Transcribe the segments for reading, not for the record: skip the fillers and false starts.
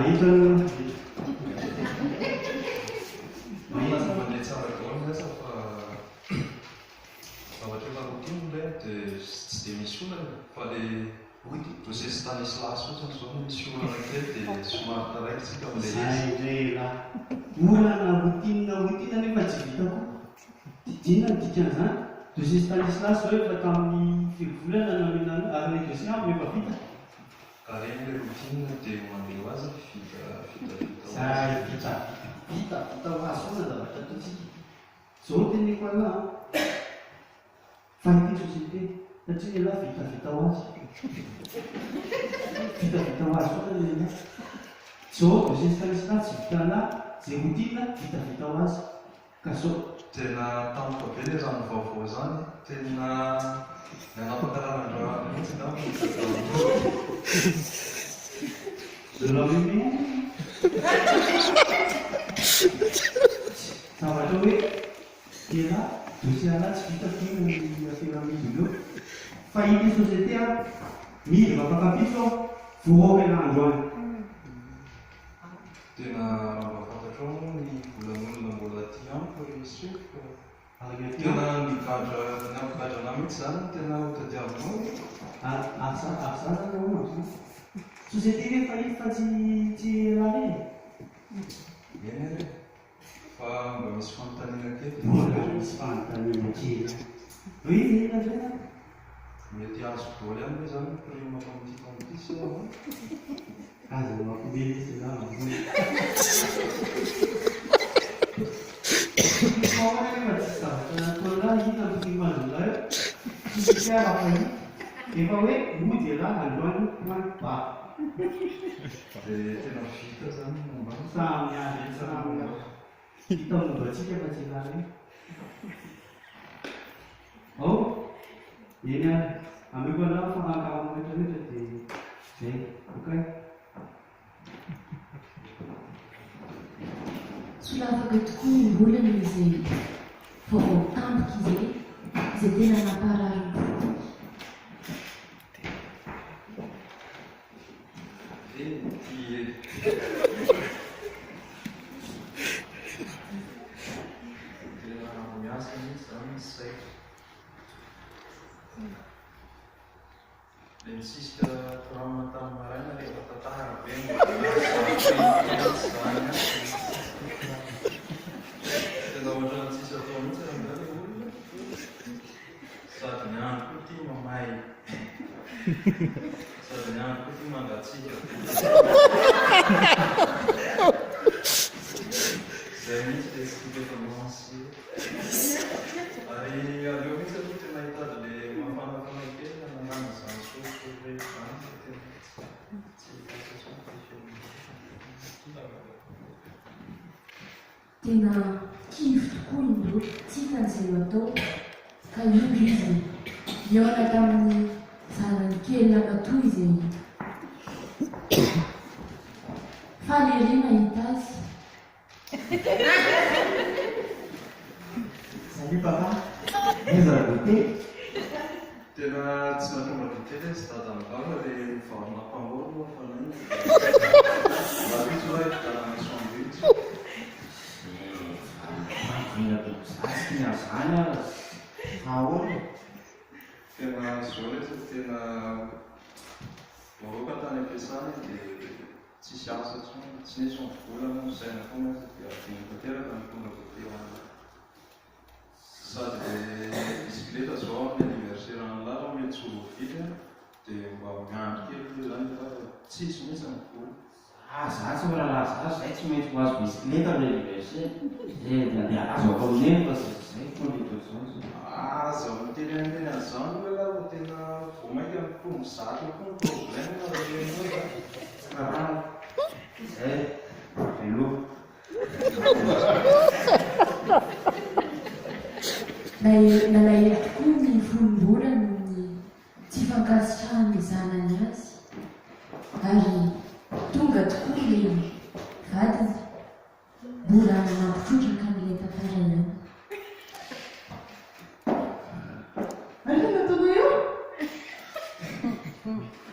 Mahita aloha e. Mahita. Mandeha tsara daholo ny asa fa zavatra efa routine ilay dia tsy dia misy olana fa ilay dossier Stanislas fotsiny izao no misy olana kely dia somary taraiky tsika amin'ilay izy. Zay indray elah. Olana routine routine nefa tsy vita koa. Dia inona no dikan'izany? Dossier Stanislas izao efa tamin'ny firy volana namena an'io ary ilay dossier ambiny efa vita. Ary iny ilay routine dia mandeha ho azy vita vita vita ho azy. Zay vita vita vita ho azy foana zavatra ataontsika. Zao no teneniko anah an! Fa ity société satria ny anah vita vita ho azy. Vita vita ho azy foana ny anah. Zao dossier Stanislas tsy vita anah, zay routine vita vita ho azy. Ka zao. Tena tampoka be le rano vaovao zany, tena nanapaka lalan-drà mihitsy angamba ny tadiavinao. Je la mets Zavatra hoe tena dossier anah tsy vitako iny ny afera midina eo fa ity société an midina afakampitso aho voaroaka elah androany. Tena raha mba fantatrao moa ny volan'olona mbola aty amiko ry sefo ka tena nigadra nampigadra anah mihitsy zany no tena ho tadiavinao e! Ary ary za ary za zany ahoana amzany? Société ve faillite fa tsy tsy elah re e? Eny ary e! Fa mba misy fanontaniana kely. Mbola misy fanontaniana kely. Oui, inona indray zany? Mety azoko daholo ihany ve zany ny prime amin'ity taona ity sa ahoana? Aza mampiomehy lesy ianao ambony. Prime ahoana nefa tsisy zavatra nataon'lah inona ny prime azon'lah eo? Tsisy fiara fa io. Efa hoe mody ialahy androany point barre. Dia tena vita zany ny momba azy. Samy azy samy azy. Vita momba antsika fa tsy ialahy ireny. Ao? Eny ary. Ameko anao ny farankarama rehetra rehetra dia zay. Ok? Solafaka tokoa ny olana izay vaovao tampoka izay, izay tena namparary ny fony. Tena miasa mihitsy izany ny saiko. Ilay nisisika tram tamin'ny maraina rehefa tantara be no mihitsy izany an. Tena ohatran'ny tsisy atao mihitsy rangahy ilay olona. Sady ny andro koa ity mamay. Sady ny andro koa ity mangatsiaka be. Zay mihitsy le tsy tiako efa mantsy. Ary aleo mihitsy aloha tena hitady le mafanafana kely hanalana izany sorisory rehetra izany fa tena tsy lasa intsony ity fiainana ity. Tena kivy tokoa i Ndolo, tsy hitany izay ho atao, ka indro izy nihaona tamin'ny zanany kely ramatoa izay faly ery nahita azy. Salut papa, aiza ny goûter? Tena tsy nahatonga goûter lesy dada mivava le mivarina mpangoro moa fa nainona. Rahampitso va hividianana sandwich? Fahavina be za tsy tia an'izany aho fa ahoana e? Tena zao lesy tena voaroaka tany am-piasana e dia tsisy asa intsony, tsy nisy ny vola moa, ny saina koa mantsy dia adino tanteraka ny mitondra goûter ho an'lah. Sady le bisikileta zao amin'ny anniversaire an'i Lala mety tsy ho voavidy an, dia mba miandry kely aloha izany ialahy fa tsisy mihitsy ny vola. Za za tsy miraharaha za zay tsy maintsy ho azo bisikileta amin'ny anniversaire zay andeha lazako amin'i neny fa zay zay foana eto zao zay. Aza miteny an'ireny an'izany aloha ialahy fa tena vao mainka mitombo zato eo koa ny problème raha renao izany. Tsy raharaha zay, veloma. Nalahelo tokoa ny volom-bola noho ny tsy fankasitrahan'ny zanany azy, ary tonga tokoa ilay vadiny, mbola nampitrotraka an'ilay tantara ihany. Aiza no ataonao eo?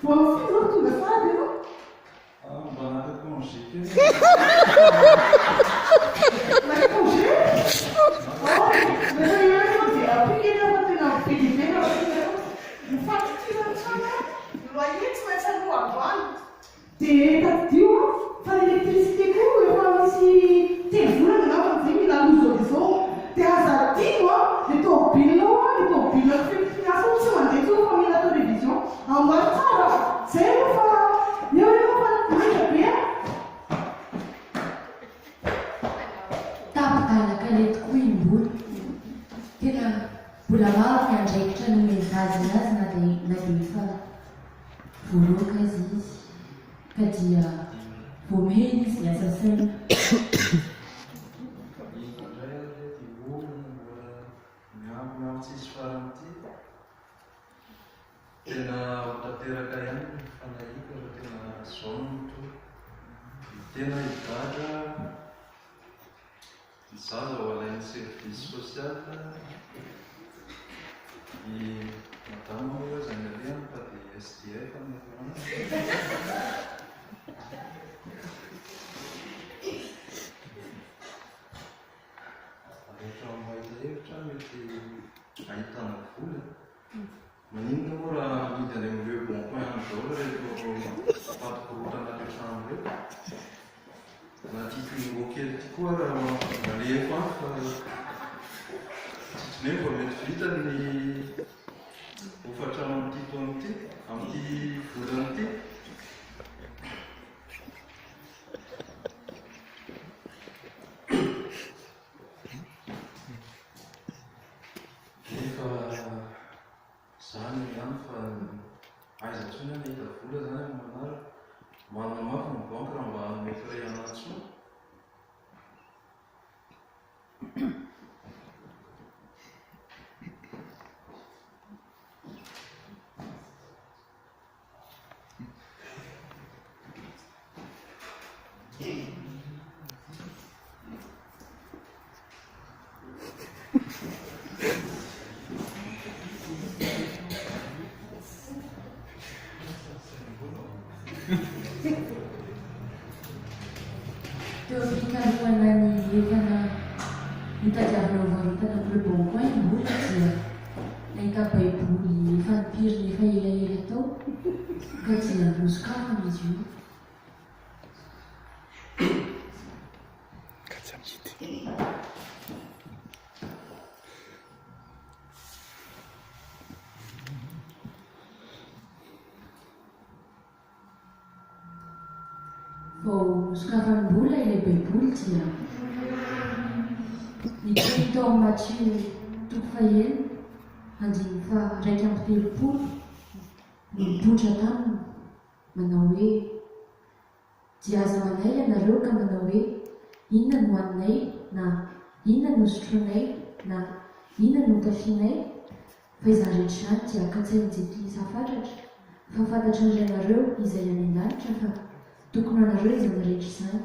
Vao amin'ny firy izao no tonga sahady ianao? Mba naka congé. kely. Ilay congé? Oh, rehefa eo ianao dia appliquer fa tena be dia be raha ohatra ianao. Ny facture ny trano, ny loyer tsy maintsy aloa androany. Dia tadidio fa ny électricité koa efa misy 3 volana angamba izay mila aloa izao dia izao. Dia aza adino an, le tômôbile ao an, le tômôbile feno fiasana tsy mandeha intsony fa mila atao révision. Amboary tsara an! Zay aloha fa eo ianao fa maika be an! Tapi-dalan-kaleha tokoa i Mbola. Tena mbola maro ny andraikitra nomen'ny vadiny azy na dia na dia efa voaroaka aza izy. Ka dia voamehiny izy hiasa saina. Inona indray ary re ity olana mbola miampy ampy tsisy farany ity? Tena ho tanteraka ihany ny fanahiako raha tena zao no mitohy. Ny tena higadra, ny zaza ho alain'ny service social, i madama moa aiza ny alehany fa dia SDF no hiafarany. Rehefa mahita hevitra mety ahitana vola e. Maninona moa raha amidy any amin'ny Le Bon Coin any daholo ireto fatin-korontana ato an-trano ireto? Na ity Twingo kely ity koa ary alehako any fa tsy tsinemo vao mety vita ny hofantrano amin'ity taona ity, amin'ity volana ity. Nefa zany ihany fa aiza intsony aho nahita vola zany amin'ny manaraka. Manana mafy ny banky raha mba hanome frais anah intsony. Teo am-pikarohana ny entana notadiavina hovarotana amin'ny Le Bon Coin i Mbola dia nahita Baiboly efa nipirina efa elaela tao ka dia nosokafana izy io. Vao nosokafan'i Mbola ilay Baiboly dia nitohy tao amin'ny Matio toko fahenina andininy faha-31 no nipoitra taminy manao hoe, Dia aza manahy ianareo ka manao hoe, Inona no hohaninay? na Inona no hosotroinay? na Inona no hotafianay? Fa izany rehetra izany dia katsahin'ny jentilisa fatratra, fa fantatry ny Rainareo izay any an-danitra fa tokony ho anareo izany rehetra izany.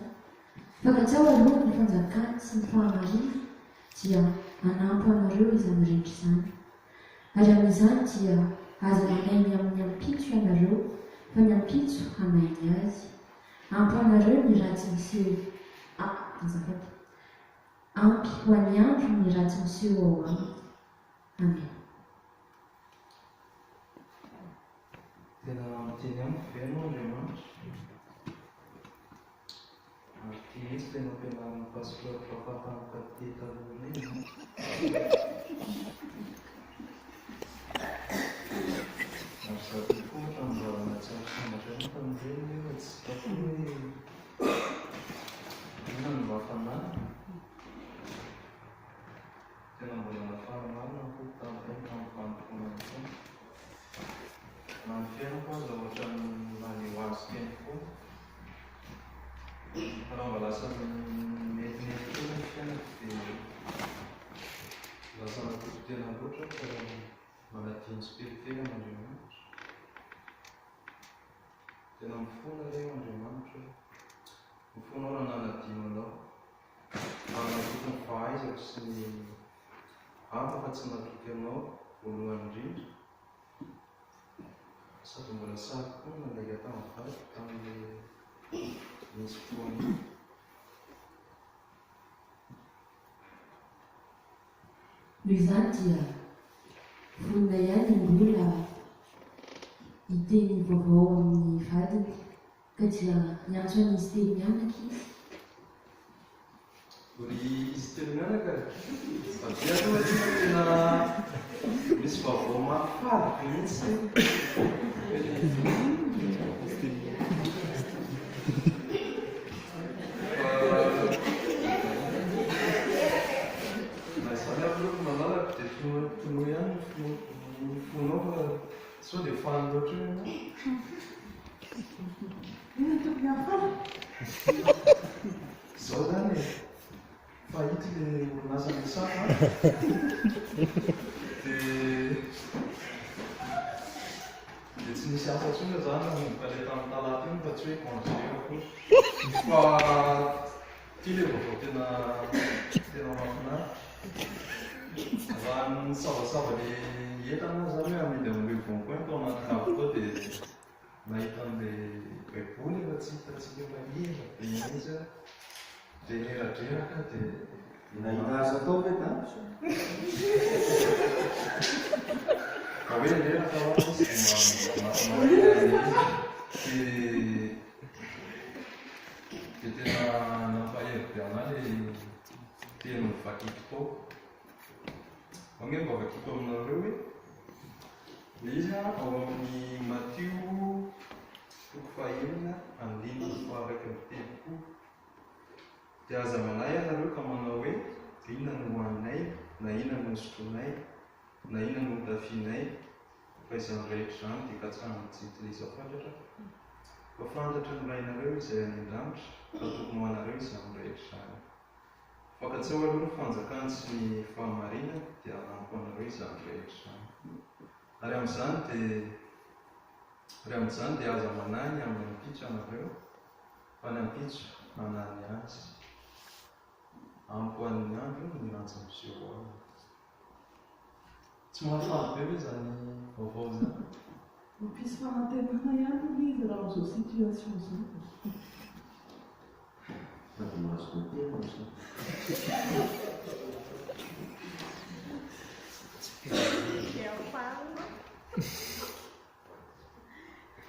Fa katsaho aloha ny fanjakany sy ny fahamarinany, dia hanampy ho anareo izany rehetra izany. Ary amin'izany dia aza manahy ny amin'ny ampitso ianareo, fa ny ampitso hanahy ny azy. Ampy ho anareo ny ratsy miseho, azafady, ampy ho an'ny andro ny ratsy miseho ao aminy. Amen. Tena miteny amiko ve ianao Andriamanitra? Ary ity mihitsy ilay nampianarin'ny Pasteur Papa tamin'ny katete taloha ireny an! Ary izaho koa ohatran'ny mbola nahatsiaro sambatra ihany tamin'ireny nefa tsy hitako hoe inona no mba fanahiny. Tena mbola nafana marina ny foko tamin'ireny tamin'ny fanompoana ny Tompo. Na ny fiainako aza ohatran'ny nandeha ho azy teny foana. Fa raha mba lasa metimety kely ny fiainako dia lasa natoky tena loatra aho ka manadino tsikelikely an'Andriamanitra. Tena mifona re aho Andriamanitra ô. Mifona aho raha nanadino Anao. Ary natoky ny fahaizako sy ny hafa fa tsy natoky Anao voalohany indrindra. Sady mbola sahy koa ny nandainga tamin'ny vadiko tamin'ilay Nisy fotoana. Noho izany dia vonona ihany i Mbola hiteny vaovao amin'ny vadiny ka dia niantso an'izy telo mianaka izy. Ry izy telo mianaka e! Avia aloha aty fa tena misy vaovao mahafaly be mihitsy Na izany ary aloha ry malalako dia tonoy ihany ny fonao fa sao dia faly loatra eo ianao. Inona no tokony hahafaly? Izao izany e, fa ito le orinasa niasako an, dia dia tsy nisy asa intsony aho izany nanomboka ilay tamin'ny talata iny fa tsy hoe congé akory. Fa ity ilay vaovao tena tena mahafinaritra. Raha nisavasava ny entana aho izany hoe amidy amin'ilay bon coin tao anaty cave tao dia Nahita an'ilay baiboly efa tsy hitantsika efa ela be mihitsy aho dia reradreraka aho dia Nahita asa tao ve Dan? Ka hoe reraka aho izy dia mba matimaty ilay izy dia dia tena nampahery be an'ahy ilay teny novakiko tao. Ange mba vakiko aminareo hoe Ilay izy ao amin'ny Matio toko fahenina andininy faha-31. Dia aza manahy ianareo ka manao hoe, Inona no hohaninay, na inona no hosotroinay, na inona no hotafianay, fa izany rehetra izany dia katsahin'ny jentilisa fatratra, fa fantatry ny Rainareo izay any an-danitra fa tokony ho anareo izany rehetra izany. Fankatsaho aloha ny fanjakany sy ny fahamarinany dia hanampy anareo izany rehetra izany. Ary amin'izany dia ary amin'izany dia aza manahy ny amin'ny ampitso ianareo fa ny ampitso hanahy ny azy. Ampy ho an'ny andro ny ratsy miseho aminy. Tsy mahafaly be ve izany vaovao izany? Mampisy fanantenana ihany aloha izy raha amin'izao situation izao. Sady mahazo goûter no sao.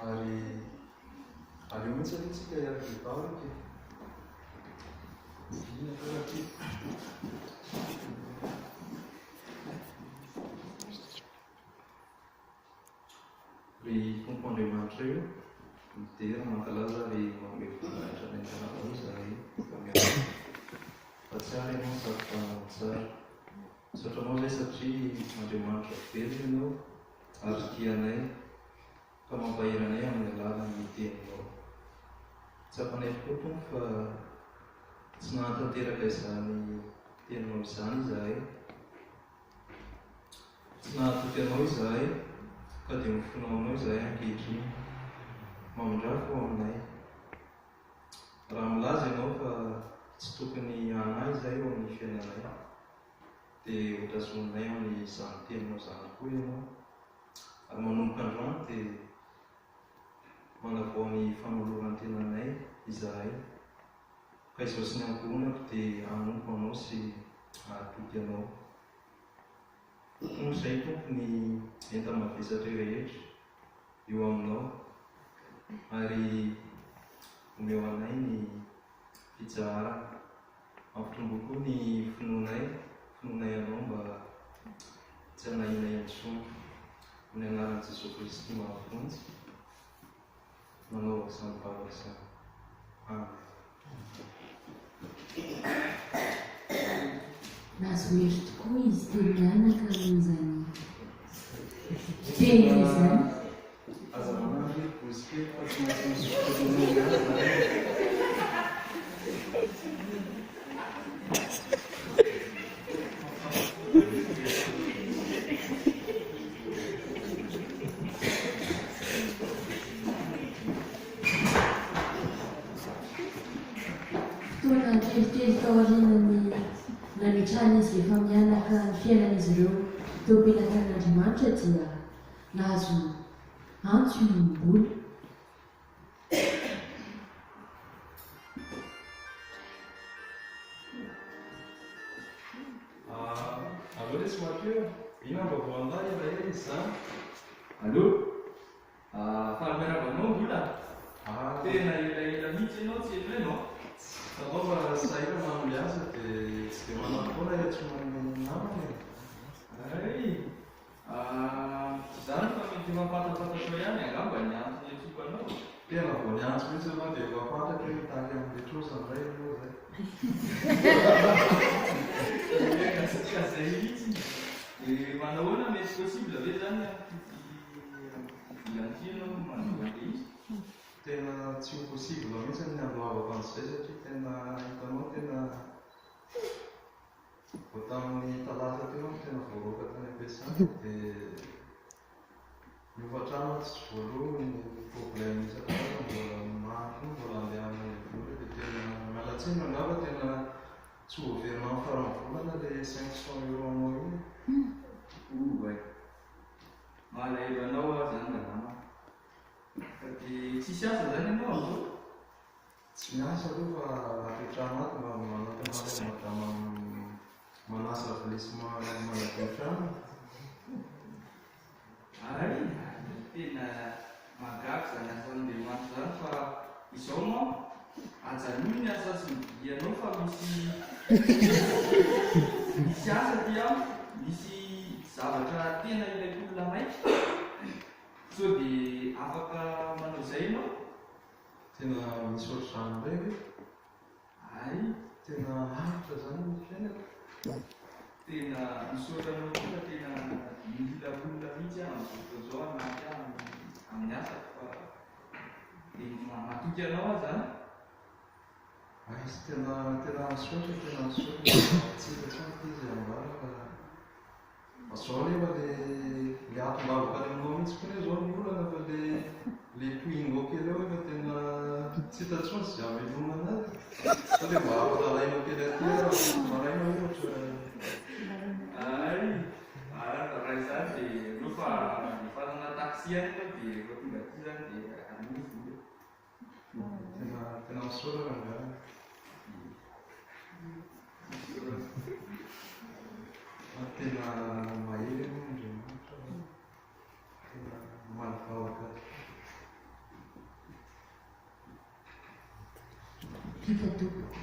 Ary aleo mihitsy aloha tsika hiaraka hivavaka e. Inona koa raha ty? Ry Tompo Andriamanitray ô, midera, mankalaza ary manome voninahitra ny anaranao izahay fa miarahaba fa tsara Ianao sady mpanao ny tsara. Misaotra Anao izahay satria Andriamanitra velona Ianao ary tia anay ka mampahery anay amin'ny alalan'ny Teninao. Tsapanay tokoa Tompo fa tsy nahatanteraka izany Teninao izany izahay. Tsy nahatoky Anao izahay, ka dia mifona aminao izahay ankehitriny. Mamindrà fo aminay. Raha milaza Ianao fa tsy tokony hanahy izahay eo amin'ny fiainanay, dia hotazoninay amin'izany Teninao izany koa Ianao. Ary manomboka androany dia manavao ny fanoloran-tenanay izahay. Fa izaho sy ny ankohonako dia hanompo Anao sy hahatoky Anao. Tompo izay Tompo ny enta-mavesatra rehetra eo Aminao, ary omeo anay ny fitsaharana. Ampitomboy koa ny finoanay, finoanay Anao mba tsy hanahinay intsony. Amin'ny anaran'i Jesoa Kristy mahavonjy. Manaova izany vavaka izany. Amen. Nahazo hery tokoa izy telo mianaka noho izany teny izany. Aza manahy ry bozy kely fa tsy maintsy misotro ronono ihany izany. Fotoana kelikely taorian'ny nametrahan'izy efa-mianaka ny fiainan'izy ireo teo am-pelatanan'Andriamanitra dia nahazo antso i Mbola. Allo lesy Mathieu a! Inona ny vaovao an'lah elaela izy izany? Allo! Ah, faly miarahaba anao Mbola a! Ah. Tena elaela mihitsy ianao tsy henoheno an! Hitanao fa sahirana amin'ny asa dia tsy dia manam-potoana hiantsoana ny namana e! Hay! Ah, tsy izany fa mety efa fantafantatrao ihany angamba ny antony iantsoako anao e! Tena vao niantso mihitsy ianao dia efa fantatro hoe mitaky amin'ilay trosa indray ianao izay. Eka, ka izay mihitsy. Dia manahoana, mety possible ve izany amin'ity volana ity ianao no mandoa an'ilay izy? Tena tsy ho possible mihitsy ny handoavako an'izay satria tena hitanao tena vao tamin'ny talata teo aho no tena voaroaka tany am-piasana dia Ny hofantrano atsy tsy voaloa ny problème isan-karazany mbola maro koa mbola andehanana ny vola dia tena miala tsiny rangaha fa tena tsy ho averina amin'ny faran'ny volana le 500 euros anao iny. Oay. Malahelo anao aho zany ranama. Fa dia tsisy asa zany ianao amin'izao? Tsy miasa aloha fa ato an-trano ato mba manampy an'ilay madama manasa vilia sy manadio trano. Hay, tena mahagaga izany asan'Andriamanitra izany fa izao manko, ajanony ny asa sy ny dianao fa misy misy asa aty amiko, misy zavatra tena ilaiko olona maika, sao dia afaka manao izay ianao? Tena misy ohatr'izany indray ve? Hay, tena avotra izany ny fiainako. Tena misaotra anao koa fa tena mila olona mihitsy aho amin'izao fotoana izao hanampy ahy amin'ny asako fa dia matoky anao aho izany. Aiza, tena tena misaotra, tena misaotra fa tsy hita intsony ity izay ambara fa. Fa zao anefa le le ahatongavako any aminao mihitsy koa anie zao ny olana fa le le twingo kely eo efa tena tsy hita intsony izay hamelomana azy. Sao dia mba afaka alainao kely aty aho maraina ohatra. Hay, raha izany dia aleo fa andefanana taxi any ianao dia rehefa tonga aty izany dia aloha ny vola. Tena tena misaotra rangahy. Fa tena mahery anie Andriamanitra fa tena mamaly vavaka tokoa. Vita tompoko.